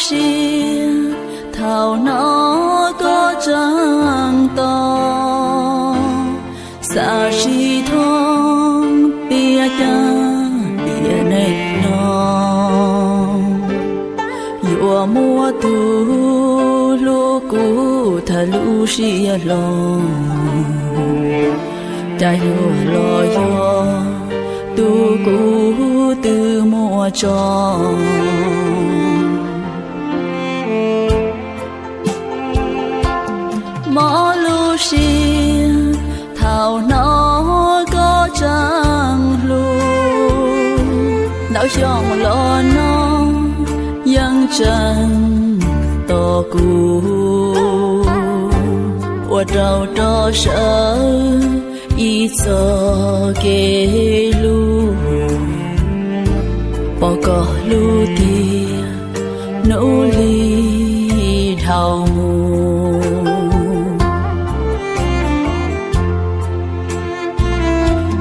siab thaum hnov koj tseem tos, xav sib thoob tias cas tiam neej no yuav muaj tus hlub kuv thawj lub siab hlo, cas yuav los yog tus kuv twb muaj tso. Mob lub siab thaum hnov koj tseem hlub, ntau xyoo los no yeej tseem tos kuv, ua rau rov sawv ib txoj kev hlub, pom koj hlub tiag hnub li dhau mus.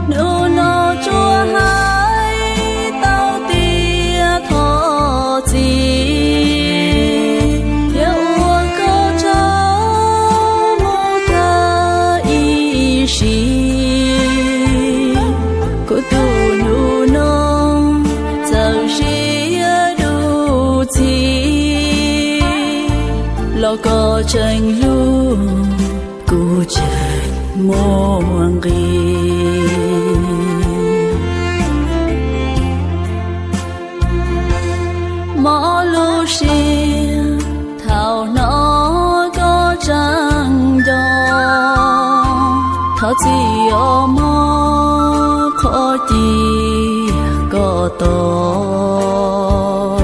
Hnub no tsuas hais tau tias thov txim, thiab ua koj tsaug mus kawg ib sim. Kuv tus hnub no txawm siab dub txig, los koj tseem hlub kuv tseem muaj nqis. Mob lub siab thaum hnov koj tseem nco, thov txim os mog qhov cia koj tos,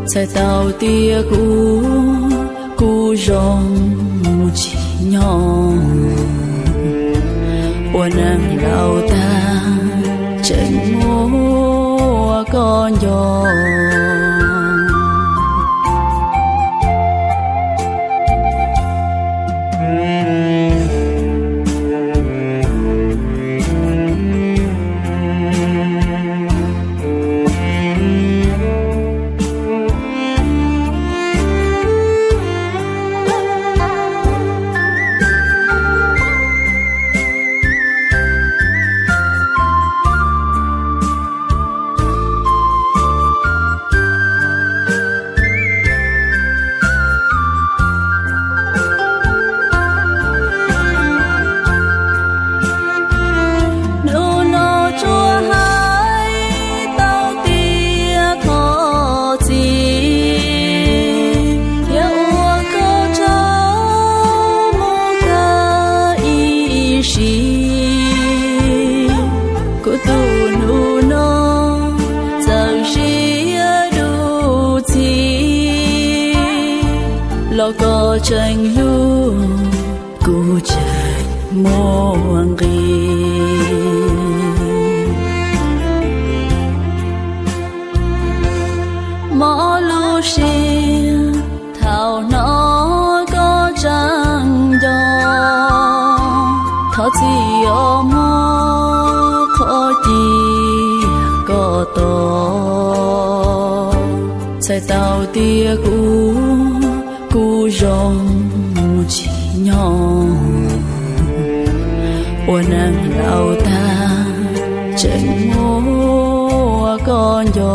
txhais tau tias kuv kuj zoo tsis nyob, ua neeg laus tag tseem muaj koj nco. Hnub no tsuas hais tau tias thov txim, thiab ua koj tsaug mus kawg ib sim. Kuv tus hnub no txawm siab dub txig, los koj tseem hlub kuv tseem muaj nqis. Mob lub siab thaum hnov koj tseem nco, thov txim os mog qhov cia koj tos, txhais tau tias kuv kuj zoo tsis nyob, ua neeg laus tag tseem muaj koj nco.